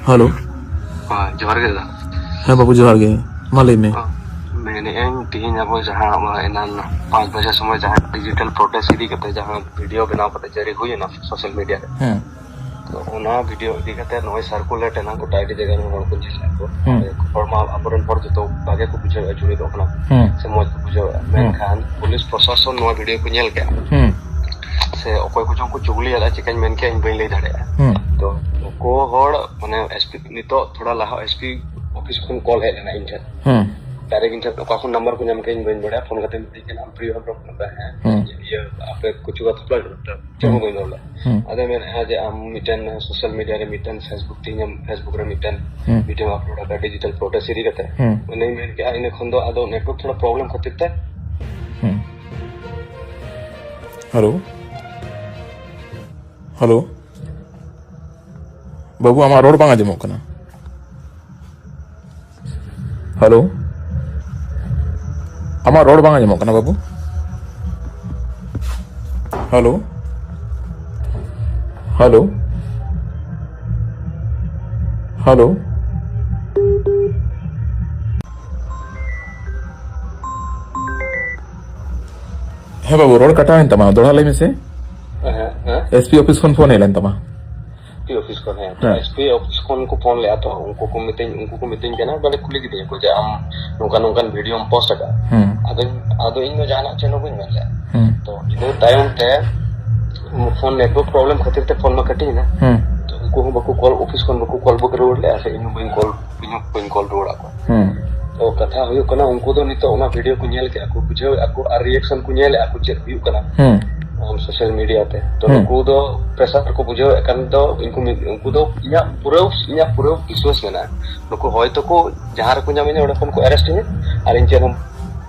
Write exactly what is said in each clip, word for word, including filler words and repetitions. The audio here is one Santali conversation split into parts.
ᱦᱮᱞᱳ᱾ ᱦᱮᱸ, ᱡᱚᱦᱟᱨ ᱜᱮ ᱫᱟᱫᱟ᱾ ᱦᱮᱸ ᱵᱟᱹᱵᱩ, ᱡᱚᱦᱟᱨ ᱜᱮ᱾ ᱢᱟ ᱞᱟᱹᱭ ᱢᱮ᱾ ᱚ, ᱢᱮᱱᱮᱫ ᱟᱹᱧ, ᱛᱤᱦᱤᱧ ᱟᱵᱚ ᱡᱟᱦᱟᱸ ᱟᱵᱚ ᱮᱱᱟᱱ ᱯᱟᱸᱪ ᱵᱟᱡᱮ ᱥᱚᱢᱚᱭ ᱡᱟᱦᱟᱸ ᱰᱤᱡᱤᱴᱟᱞ ᱯᱨᱚᱴᱮᱥᱴ ᱤᱫᱤ ᱠᱟᱛᱮ ᱡᱟᱦᱟᱸ ᱵᱷᱤᱰᱤᱭᱳ ᱵᱮᱱᱟᱣ ᱠᱟᱛᱮ ᱡᱟᱹᱨᱤ ᱦᱩᱭᱮᱱᱟ ᱥᱳᱥᱟᱞ ᱢᱤᱰᱤᱭᱟ ᱨᱮ, ᱦᱮᱸ᱾ ᱛᱚ ᱚᱱᱟ ᱵᱷᱤᱰᱤᱭᱳ ᱤᱫᱤ ᱠᱟᱛᱮ ᱱᱚᱜᱼᱚᱭ ᱥᱟᱨᱠᱩᱞᱮᱴ ᱮᱱᱟ, ᱜᱚᱴᱟ ᱟᱹᱰᱤ ᱡᱟᱭᱜᱟ ᱨᱮᱱ ᱦᱚᱲ ᱠᱚ ᱧᱮᱞᱮᱫᱼᱟ ᱠᱚ᱾ ᱦᱮᱸ᱾ ᱦᱚᱲ ᱢᱟ ᱟᱵᱚᱨᱮᱱ ᱦᱚᱲ ᱡᱚᱛᱚ ᱵᱷᱟᱜᱮ ᱠᱚ ᱵᱩᱡᱷᱟᱹᱣᱮᱫᱼᱟ, ᱡᱩᱢᱤᱫᱚᱜ ᱠᱟᱱᱟ ᱠᱚ, ᱦᱮᱸ᱾ ᱥᱮ ᱢᱚᱡᱽ ᱠᱚ ᱵᱩᱡᱷᱟᱹᱣᱮᱫᱼᱟ᱾ ᱦᱮᱸ᱾ ᱢᱮᱱᱠᱷᱟᱱ ᱯᱩᱞᱤᱥ ᱯᱨᱚᱥᱟᱥᱚᱱ ᱱᱚᱣᱟ ᱵᱷᱤᱰᱤᱭᱳ ᱠᱚ ᱧᱮᱞ ᱠᱮᱫᱼᱟ᱾ ᱦᱮᱸ᱾ ᱥᱮ ᱚᱠᱚᱭ ᱠᱚᱪᱚᱝ ᱠᱚ ᱪᱩᱜᱽᱞᱤᱭᱟᱫᱼᱟ, ᱪᱤᱠᱟᱹᱧ ᱢᱮᱱ ᱠᱮᱭᱟ, ᱤᱧ ᱵᱟᱹᱧ ᱞᱟᱹᱭ ᱫᱟᱲᱮᱭᱟᱜᱼᱟ᱾ ᱦᱮᱸ᱾ ᱛᱚ ᱱᱩᱠᱩ ᱦᱚᱲ ᱢᱟᱱᱮ ᱮᱥᱯᱤ, ᱱᱤᱛᱚᱜ ᱛᱷᱚᱲᱟ ᱞᱟᱦᱟ ᱮᱥᱯᱤ ᱚᱯᱷᱤᱥ ᱠᱷᱚᱱ ᱠᱚᱞ ᱦᱮᱡ ᱞᱮᱱᱟ ᱤᱧ ᱴᱷᱮᱱ᱾ ᱦᱮᱸ᱾ ᱰᱟᱭᱨᱮᱠᱴ ᱤᱧ ᱴᱷᱮᱱ ᱚᱠᱟ ᱠᱷᱚᱱ ᱱᱟᱢᱵᱟᱨ ᱠᱚ ᱧᱟᱢ ᱠᱮᱫᱟ ᱤᱧ ᱵᱟᱹᱧ ᱵᱟᱲᱟᱭᱟ, ᱯᱷᱳᱱ ᱠᱟᱛᱮ ᱢᱤᱛᱟᱹᱧ ᱠᱟᱱᱟ, "ᱟᱢ ᱯᱨᱤᱭᱚ ᱦᱮᱢᱵᱨᱚᱢ ᱠᱟᱱᱟᱢ?" "ᱦᱮᱸ, ᱦᱮᱸ᱾ ᱤᱭᱟᱹ, ᱟᱯᱮ ᱠᱚᱪᱩ ᱟᱹᱛᱩ ᱯᱮ ᱨᱚᱲ ᱮᱫᱟ?" ᱪᱮᱫ ᱦᱚᱸ ᱵᱟᱹᱧ ᱨᱚᱲ ᱞᱮᱫᱟ᱾ ᱦᱮᱸ᱾ ᱟᱫᱚ ᱢᱮᱱᱮᱫᱼᱟ ᱡᱮ ᱟᱢ ᱢᱤᱫᱴᱮᱱ ᱥᱳᱥᱟᱞ ᱢᱤᱰᱤᱭᱟ ᱨᱮ ᱢᱤᱫᱴᱮᱱ ᱯᱷᱮᱥᱵᱩᱠ ᱛᱮᱦᱮᱧ ᱟᱢ ᱯᱷᱮᱥᱵᱩᱠ ᱨᱮ ᱢᱤᱫᱴᱮᱱ ᱦᱮᱸ᱾ ᱵᱷᱤᱰᱤᱭᱳ ᱟᱯᱞᱳᱰ ᱟᱠᱟᱫᱟ ᱰᱤᱡᱤᱴᱟᱞ ᱯᱨᱚᱴᱮᱥᱴ ᱤᱫᱤ ᱠᱟᱛᱮ᱾ ᱦᱮᱸ᱾ ᱩᱱᱤᱧ ᱢᱮᱱ ᱠᱮᱫᱼᱟ, ᱤᱱᱟᱹ ᱠᱷᱚᱱ ᱫᱚ ᱟᱫᱚ ᱱᱮᱴᱣᱟᱨᱠ ᱛᱷᱚᱲᱟ ᱯᱨᱚᱵᱞᱮᱢ ᱠᱷᱟᱹᱛᱤᱨ ᱛᱮ᱾ ᱦᱮᱸ᱾ ᱦᱮᱞᱳ᱾ ᱦᱮᱞᱳ᱾ ᱵᱟᱹᱵᱩ, ᱟᱢᱟᱜ ᱨᱚᱲ ᱵᱟᱝ ᱟᱸᱡᱚᱢᱚᱜ ᱠᱟᱱᱟ᱾ ᱦᱮᱞᱳ᱾ ᱟᱢᱟᱜ ᱨᱚᱲ ᱵᱟᱝ ᱟᱸᱡᱚᱢᱚᱜ ᱠᱟᱱᱟ ᱵᱟᱹᱵᱩ᱾ ᱦᱮᱞᱳ᱾ ᱦᱮᱞᱳ᱾ ᱦᱮᱞᱳ᱾ ᱦᱮᱸ ᱵᱟᱹᱵᱩ, ᱨᱚᱲ ᱠᱟᱴᱟᱣ ᱮᱱ ᱛᱟᱢᱟ, ᱫᱚᱦᱲᱟ ᱞᱟᱹᱭ ᱢᱮᱥᱮ᱾ ᱦᱮᱸ, ᱦᱮᱸ᱾ ᱮᱥᱯᱤ ᱚᱯᱷᱤᱥ ᱠᱷᱚᱱ ᱯᱷᱳᱱ ᱦᱮᱡ ᱞᱮᱱ ᱛᱟᱢᱟ᱾ ᱮᱥᱯᱤ ᱚᱯᱷᱤᱥ ᱠᱷᱚᱱ, ᱦᱮᱸ᱾ ᱦᱮᱸ᱾ ᱮᱥᱯᱤ ᱚᱯᱷᱤᱥ ᱠᱷᱚᱱ ᱠᱚ ᱯᱷᱳᱱ ᱞᱮᱫᱼᱟ, ᱛᱚ ᱩᱱᱠᱩ ᱠᱚ ᱢᱤᱛᱟᱹᱧ, ᱩᱱᱠᱩ ᱠᱚ ᱢᱤᱛᱟᱹᱧ ᱠᱟᱱᱟ, ᱵᱚᱞᱮ ᱠᱩᱞᱤ ᱠᱤᱫᱤᱧᱟ ᱠᱚ ᱡᱮ, "ᱟᱢ ᱱᱚᱝᱠᱟ ᱱᱚᱝᱠᱟᱱ ᱵᱷᱤᱰᱤᱭᱳᱢ ᱯᱳᱥᱴ ᱟᱠᱟᱫᱼᱟ?" ᱦᱮᱸ᱾ ᱟᱫᱚᱧ, ᱟᱫᱚ ᱤᱧ ᱫᱚ ᱡᱟᱦᱟᱱᱟᱜ ᱪᱮᱫ ᱦᱚᱸ ᱵᱟᱹᱧ ᱢᱮᱱ ᱞᱮᱫᱼᱟ᱾ ᱦᱮᱸ᱾ ᱛᱚ ᱤᱱᱟᱹ ᱛᱟᱭᱚᱢ ᱛᱮ ᱯᱷᱳᱱ ᱱᱮᱴᱣᱟᱨᱠ ᱯᱨᱚᱵᱞᱮᱢ ᱠᱷᱟᱹᱛᱤᱨ ᱛᱮ ᱯᱷᱳᱱ ᱢᱟ ᱠᱟᱹᱴᱤᱡ ᱮᱱᱟ᱾ ᱦᱮᱸ᱾ ᱛᱚ ᱩᱱᱠᱩ ᱦᱚᱸ ᱵᱟᱠᱚ ᱠᱚᱞ, ᱚᱯᱷᱤᱥ ᱠᱷᱚᱱ ᱵᱟᱠᱚ ᱠᱚᱞ ᱵᱮᱠ ᱨᱩᱣᱟᱹᱲ ᱞᱮᱫᱼᱟ, ᱥᱮ ᱤᱧ ᱦᱚᱸ ᱵᱟᱹᱧ ᱠᱚᱞ, ᱤᱧ ᱦᱚᱸ ᱵᱟᱹᱧ ᱠᱚᱞ ᱨᱩᱣᱟᱹᱲᱟᱫ ᱠᱚᱣᱟ᱾ ᱦᱮᱸ᱾ ᱛᱚ ᱠᱟᱛᱷᱟ ᱦᱩᱭᱩᱜ ᱠᱟᱱᱟ, ᱩᱱᱠᱩ ᱫᱚ ᱱᱤᱛᱚᱜ ᱚᱱᱟ ᱵᱷᱤᱰᱤᱭᱳ ᱠᱚ ᱧᱮᱞ ᱠᱮᱫᱼᱟ ᱠᱚ, ᱵᱩᱡᱷᱟᱹᱣᱮᱫᱼᱟ ᱠᱚ, ᱟᱨ ᱨᱤᱭᱮᱠᱥᱚᱱ ᱠᱚ ᱧᱮᱞᱮᱫᱼᱟ ᱠᱚ ᱪᱮᱫ ᱦᱩᱭᱩᱜ ᱠᱟᱱᱟ᱾ ᱦᱮᱸ᱾ ᱥᱳᱥᱟᱞ ᱢᱤᱰᱤᱭᱟ ᱛᱮ᱾ ᱛᱚ ᱦᱮᱸ᱾ ᱱᱩᱠᱩ ᱫᱚ ᱯᱨᱮᱥᱟᱨ ᱠᱚ ᱵᱩᱡᱷᱟᱹᱣᱮᱫ ᱠᱟᱱ ᱫᱚ, ᱩᱱᱠᱩ ᱢᱤᱫ, ᱩᱱᱠᱩ ᱫᱚ ᱤᱧᱟᱹᱜ ᱯᱩᱨᱟᱹ, ᱤᱧᱟᱹᱜ ᱯᱩᱨᱟᱹ ᱵᱤᱥᱣᱟᱥ ᱢᱮᱱᱟᱜᱼᱟ᱾ ᱱᱩᱠᱩ ᱦᱚᱭᱛᱳ ᱠᱚ ᱡᱟᱦᱟᱸ ᱨᱮᱠᱚ ᱧᱟᱢᱤᱧᱟ ᱚᱸᱰᱮ ᱠᱷᱚᱱ ᱠᱚ ᱟᱨᱮᱥᱴ ᱤᱧᱟ, ᱟᱨ ᱤᱧ ᱪᱮᱫ ᱦᱚᱸ,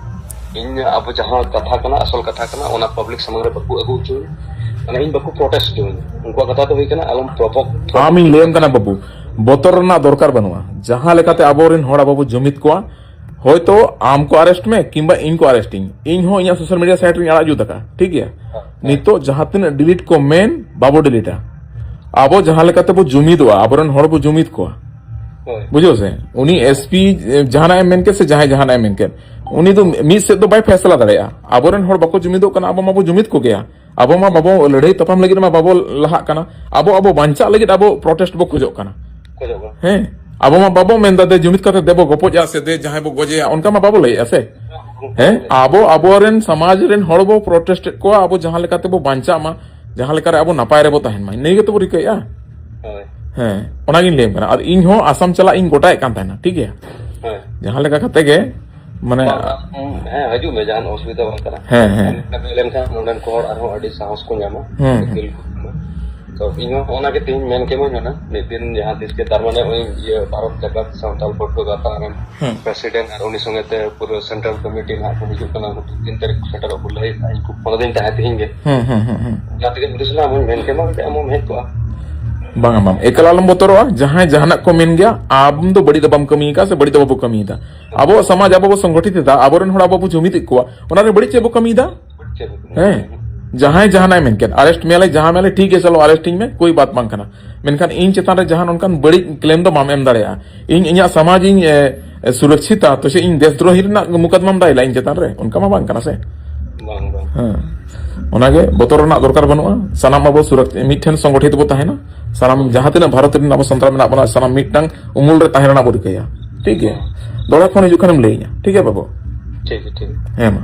ᱤᱧ ᱟᱵᱚ ᱡᱟᱦᱟᱸ ᱠᱟᱛᱷᱟ ᱠᱟᱱᱟ, ᱟᱥᱚᱞ ᱠᱟᱛᱷᱟ ᱠᱟᱱᱟ, ᱚᱱᱟ ᱯᱟᱵᱽᱞᱤᱠ ᱥᱟᱢᱟᱝ ᱨᱮ ᱵᱟᱠᱚ ᱟᱹᱜᱩ ᱦᱚᱪᱚ ᱤᱧᱟ᱾ ᱢᱟᱱᱮ ᱤᱧ ᱵᱟᱠᱚ ᱯᱨᱚᱴᱮᱥᱴ ᱦᱚᱪᱚ ᱤᱧᱟ᱾ ᱩᱱᱠᱩᱣᱟᱜ ᱠᱟᱛᱷᱟ ᱫᱚ ᱦᱩᱭ ᱠᱟᱱᱟ, ᱟᱞᱚᱢ ᱯᱨᱚᱵᱷᱚᱠ-, ᱟᱢᱤᱧ ᱞᱟᱹᱭᱟᱢ ᱠᱟᱱᱟ ᱵᱟᱹᱵᱩ, ᱵᱚᱛᱚᱨ ᱨᱮᱱᱟᱜ ᱫᱚᱨᱠᱟᱨ ᱵᱟᱹᱱᱩᱜᱼᱟ᱾ ᱡᱟᱦᱟᱸ ᱞᱮᱠᱟᱛᱮ ᱟᱵᱚᱨᱮᱱ ᱦᱚᱲ ᱟᱵᱚ ᱵᱚ ᱡᱩᱢᱤᱫ ᱠᱚᱣᱟ, ᱦᱚᱭᱛᱚ ᱟᱢ ᱠᱚ ᱟᱨᱮᱥᱴ ᱢᱮ ᱠᱤᱝᱵᱟ ᱤᱧ ᱠᱚ ᱟᱨᱮᱥᱴ ᱤᱧ, ᱤᱧ ᱦᱚᱸ ᱤᱧᱟᱹᱜ ᱥᱳᱥᱟᱞ ᱢᱤᱰᱤᱭᱟ ᱥᱟᱭᱤᱴ ᱨᱮᱧ ᱟᱲᱟᱜ ᱡᱩᱛ ᱟᱠᱟᱫᱼᱟ, ᱴᱷᱤᱠ ᱜᱮᱭᱟ? ᱦᱮᱸ᱾ ᱱᱤᱛᱚᱜ ᱡᱟᱦᱟᱸ ᱛᱤᱱᱟᱹᱜ ᱰᱤᱞᱤᱴ ᱠᱚ ᱢᱮᱱ, ᱵᱟᱵᱚ ᱰᱤᱞᱤᱴᱟ᱾ ᱟᱵᱚ ᱡᱟᱦᱟᱸ ᱞᱮᱠᱟ ᱛᱮᱵᱚ ᱡᱩᱢᱤᱫᱚᱜᱼᱟ, ᱟᱵᱚᱨᱮᱱ ᱦᱚᱲ ᱵᱚ ᱡᱩᱢᱤᱫ ᱠᱚᱣᱟ᱾ ᱦᱳᱭ᱾ ᱵᱩᱡᱷᱟᱹᱣ ᱥᱮ? ᱩᱱᱤ ᱮᱥ ᱯᱤ ᱡᱟᱦᱟᱱᱟᱜ ᱮ ᱢᱮᱱ ᱠᱮᱫ ᱥᱮ ᱡᱟᱦᱟᱸᱭ ᱡᱟᱦᱟᱱᱟᱜ ᱮ ᱢᱮᱱ ᱠᱮᱫ, ᱩᱱᱤ ᱫᱚ ᱢᱤᱫ ᱥᱮᱫ ᱫᱚ ᱵᱟᱭ ᱯᱷᱮᱥᱞᱟ ᱫᱟᱲᱮᱭᱟᱜᱼᱟ᱾ ᱟᱵᱚᱨᱮᱱ ᱦᱚᱲ ᱵᱟᱠᱚ ᱡᱩᱢᱤᱫᱚᱜ ᱠᱟᱱᱟ, ᱟᱵᱚ ᱢᱟᱵᱚ ᱡᱩᱢᱤᱫ ᱠᱚᱜᱮᱭᱟ᱾ ᱟᱵᱚ ᱢᱟ ᱵᱟᱵᱚ ᱞᱟᱹᱲᱦᱟᱹᱭ ᱛᱟᱯᱟᱢ ᱞᱟᱹᱜᱤᱫ ᱢᱟ ᱵᱟᱵᱚ ᱞᱟᱦᱟᱜ ᱠᱟᱱᱟ᱾ ᱟᱵᱚ, ᱟᱵᱚ ᱵᱟᱧᱪᱟᱜ ᱞᱟᱹᱜᱤᱫ ᱟᱵᱚ ᱯᱨᱚᱴᱮᱥᱴ ᱵᱚ ᱠᱷᱚᱡᱚᱜ ᱠᱟᱱᱟ᱾ ᱠᱷᱚᱡᱚᱜ ᱠᱟᱱᱟ᱾ ᱦᱮᱸ, ᱟᱵᱚ ᱢᱟ ᱵᱟᱵᱚ ᱢᱮᱱᱫᱟ ᱫᱮ ᱡᱩᱢᱤᱫ ᱠᱟᱛᱮ ᱫᱮᱵᱚ ᱜᱚᱯᱚᱡᱟ ᱥᱮ ᱫᱮ ᱡᱟᱦᱟᱸᱭ ᱵᱚ ᱜᱚᱡᱮᱭᱟ, ᱚᱱᱠᱟ ᱢᱟ ᱵᱟᱵᱚ ᱞᱟᱹᱭᱮᱜᱼᱟ ᱥᱮ᱾ ᱦᱮᱸ, ᱟᱵᱚ ᱟᱵᱚᱨᱮᱱ ᱥᱚᱢᱟᱡᱽ ᱨᱮᱱ ᱦᱚᱲ ᱵᱚ ᱯᱨᱚᱴᱮᱥᱴ ᱮᱫ ᱠᱚᱣᱟ, ᱟᱵᱚ ᱡᱟᱦᱟᱸ ᱞᱮᱠᱟ ᱛᱮᱵᱚ ᱵᱟᱧᱪᱟᱜ ᱢᱟ, ᱡᱟᱦᱟᱸ ᱞᱮᱠᱟᱨᱮ ᱟᱵᱚ ᱱᱟᱯᱟᱭ ᱨᱮᱵᱚ ᱛᱟᱦᱮᱱ ᱢᱟ, ᱱᱤᱭᱟᱹ ᱜᱮᱛᱚ ᱵᱚ ᱨᱤᱠᱟᱹᱭᱮᱫᱼᱟ᱾ ᱦᱳᱭ᱾ ᱦᱮᱸ, ᱚᱱᱟᱜᱤᱧ ᱞᱟᱹᱭᱟᱢ ᱠᱟᱱᱟ᱾ ᱟᱨ ᱤᱧ ᱦᱚᱸ ᱟᱥᱟᱢ ᱪᱟᱞᱟᱜ ᱤᱧ ᱜᱚᱴᱟᱭᱮᱫ ᱠᱟᱱ ᱛᱟᱦᱮᱱᱟ, ᱴᱷᱤᱠ ᱜᱮᱭᱟ? ᱦᱳᱭ᱾ ᱡᱟᱦᱟᱸ ᱞᱮᱠᱟ ᱠᱟᱛᱮ ᱜᱮ, ᱢᱟᱱᱮ, ᱵᱟᱝ, ᱵᱟᱝ, ᱦᱮᱸ, ᱦᱤᱡᱩᱜ ᱢᱮ, ᱡᱟᱦᱟᱱ ᱚᱥᱩᱵᱤᱫᱷᱟ ᱵᱟᱝ ᱠᱟᱱᱟ᱾ ᱦᱮᱸ, ᱦᱮᱸ᱾ ᱱᱚᱰᱮ ᱞᱮᱱᱠᱷᱟᱱ ᱱᱚᱰᱮᱱ ᱠᱚ ᱦᱚᱲ ᱟᱨᱦᱚᱸ ᱟᱹᱰᱤ ᱥᱟᱦᱚᱥ ᱠᱚ ᱧᱟᱢᱟ᱾ ᱦᱮᱸ, ᱦᱮᱸ᱾ ᱫᱤᱞ ᱠᱚ ᱧᱟᱢᱟ᱾ ᱛᱚ, ᱤᱧ ᱦᱚᱸ ᱚᱱᱟ ᱜᱮ ᱛᱮᱦᱮᱧ ᱢᱮᱱ ᱠᱮᱢᱟᱹᱧ ᱦᱟᱸᱜ, ᱢᱤᱫ ᱫᱤᱱ ᱡᱟᱦᱟᱸ ᱛᱤᱥ ᱜᱮ, ᱛᱟᱨ ᱢᱟᱱᱮ, ᱩᱱᱤ ᱤᱭᱟᱹ ᱵᱷᱟᱨᱚᱛ ᱡᱟᱠᱟᱛ ᱥᱟᱱᱛᱟᱲ ᱯᱟᱹᱴᱷᱩᱣᱟᱹ ᱜᱟᱶᱛᱟ ᱨᱮᱱ ᱦᱮᱸ᱾ ᱯᱨᱮᱥᱤᱰᱮᱱᱴ ᱟᱨ ᱩᱱᱤ ᱥᱚᱸᱜᱮ ᱛᱮ ᱯᱩᱨᱟᱹ ᱥᱮᱱᱴᱨᱟᱞ ᱠᱚᱢᱤᱴᱤ ᱱᱟᱦᱟᱜ ᱠᱚ ᱦᱤᱡᱩᱜ ᱠᱟᱱᱟ, ᱩᱱᱠᱩ ᱛᱤᱱ ᱛᱟᱹᱨᱤᱠᱷ ᱠᱚ ᱥᱮᱴᱮᱨᱚᱜ ᱠᱚ ᱞᱟᱹᱭᱮᱫ ᱛᱟᱦᱮᱸᱫ, ᱤᱧ ᱠᱷᱩᱵ ᱯᱷᱳᱱ ᱟᱹᱫᱤᱧ ᱛᱟᱦᱮᱸᱫ ᱛᱮᱦᱮᱧ ᱜᱮ᱾ ᱦᱮᱸ, ᱦᱮᱸ, ᱦᱮᱸ, ᱦᱮᱸ᱾ ᱚᱱᱟ ᱛᱮᱜᱮ ᱦᱩᱫᱤᱥ ᱞᱮᱱᱟ, ᱟᱢ ᱦᱚᱸᱧ ᱢᱮᱱ ᱠᱮᱢᱟ, ᱢᱤᱫᱴᱮᱡ ᱟᱢ ᱦᱚᱸᱢ ᱦᱮᱡ ᱠᱚᱜᱼᱟ᱾ ᱵᱟᱝᱟ, ᱵᱟᱝ, ᱮᱠᱟᱞ ᱟᱞᱚᱢ ᱵᱚᱛᱚᱨᱚᱜᱼᱟ᱾ ᱡᱟᱦᱟᱸᱭ ᱡᱟᱦᱟᱱᱟᱜ ᱠᱚ ᱢᱮᱱ ᱜᱮᱭᱟ, ᱟᱢ ᱫᱚ ᱵᱟᱹᱲᱤᱡ ᱫᱚ ᱵᱟᱢ ᱠᱟᱹᱢᱤ ᱟᱠᱟᱫᱼᱟ ᱥᱮ ᱵᱟᱹᱲᱤᱡ ᱫᱚ ᱵᱟᱵᱚ ᱠᱟᱹᱢᱤᱭᱮᱫᱟ᱾ ᱟᱵᱚᱣᱟᱜ ᱥᱚᱢᱟᱡᱽ ᱟᱵᱚ ᱵᱚ ᱥᱚᱝᱜᱚᱴᱷᱤᱛ ᱮᱫᱟ, ᱟᱵᱚᱨᱮᱱ ᱦᱚᱲ ᱟᱵᱚ ᱵᱚ ᱡᱩᱢᱤᱫᱮᱫ ᱠᱚᱣᱟ, ᱚᱱᱟ ᱨᱮ ᱵᱟᱹᱲᱤᱡ ᱪᱮᱫ ᱵᱚ ᱠᱟᱹᱢᱤᱭᱮᱫᱟ? ᱪᱮᱫ ᱵᱚ ᱠᱟᱹᱢᱤᱭᱮᱫᱟ? ᱦᱮᱸ, ᱡᱟᱦᱟᱸᱭ ᱡᱟᱦᱟᱱᱟᱜ ᱮ ᱢᱮᱱ ᱠᱮᱫ, ᱟᱨᱮᱥᱴ ᱢᱮᱭᱟᱞᱮ, ᱡᱟᱦᱟᱸ ᱢᱮᱭᱟᱞᱮ, ᱴᱷᱤᱠ ᱜᱮᱭᱟ, ᱪᱚᱞᱚ ᱟᱨᱮᱥᱴ ᱤᱧ ᱢᱮ, ᱠᱳᱭ ᱵᱟᱛ ᱵᱟᱝ ᱠᱟᱱᱟ᱾ ᱢᱮᱱᱠᱷᱟᱱ ᱤᱧ ᱪᱮᱛᱟᱱ ᱨᱮ ᱡᱟᱦᱟᱱ ᱚᱱᱠᱟᱱ ᱵᱟᱹᱲᱤᱡ ᱠᱞᱮᱢ ᱫᱚ ᱵᱟᱢ ᱮᱢ ᱫᱟᱲᱮᱭᱟᱜᱼᱟ᱾ ᱤᱧ ᱤᱧᱟᱹᱜ ᱥᱚᱢᱟᱡᱽ ᱤᱧ, ᱮ, ᱮ, ᱥᱩᱨᱚᱠᱪᱷᱤᱛᱟ, ᱛᱚ ᱪᱮᱫ ᱤᱧ ᱫᱮᱥᱫᱨᱳᱦᱤ ᱨᱮᱱᱟᱜ ᱢᱩᱠᱟᱫᱢᱟᱢ ᱫᱟᱭᱞᱟ ᱤᱧ ᱪᱮᱛᱟᱱ ᱨᱮ? ᱚᱱᱠᱟ ᱢᱟ ᱵᱟᱝ ᱠᱟᱱᱟ ᱥᱮ᱾ ᱵᱟᱝ, ᱵᱟᱝ᱾ ᱦᱮᱸ, ᱚᱱᱟᱜᱮ ᱵᱚᱛᱚᱨ ᱨᱮᱱᱟᱜ ᱫᱚᱨᱠᱟᱨ ᱵᱟᱹᱱᱩᱜᱼᱟ᱾ ᱥᱟᱱᱟᱢ ᱟᱵᱚ ᱥᱩᱨᱚᱠ-, ᱢᱤᱫᱴᱷᱮᱱ ᱥᱚᱝᱜᱚᱴᱷᱤᱛ ᱵᱚ ᱛᱟᱦᱮᱱᱟ᱾ ᱥᱟᱱᱟᱢ ᱡᱟᱦᱟᱸ ᱛᱤᱱᱟᱹᱜ ᱵᱷᱟᱨᱚᱛ ᱨᱮᱱ ᱟᱵᱚ ᱥᱟᱱᱛᱟᱲ ᱢᱮᱱᱟᱜ ᱵᱚᱱᱟ, ᱥᱟᱱᱟᱢ ᱢᱤᱫᱴᱟᱝ ᱩᱢᱩᱞ ᱨᱮ ᱛᱟᱦᱮᱸ ᱨᱮᱱᱟᱜ ᱵᱚ ᱨᱤᱠᱟᱹᱭᱟ᱾ ᱴᱷᱤᱠ ᱜᱮᱭᱟ? ᱫᱚᱦᱲᱟ ᱯᱷᱳᱱ ᱦᱤᱡᱩᱜ ᱠᱷᱟᱱᱮᱢ ᱞᱟᱹᱭᱟᱹᱧᱟ᱾ ᱴᱷᱤᱠ ᱜᱮᱭᱟ ᱵᱟᱹᱵᱩ? ᱴᱷᱤᱠ ᱜᱮᱭᱟ, ᱴᱷᱤᱠ ᱜᱮᱭᱟ᱾ ᱦᱮᱸ ᱢᱟ᱾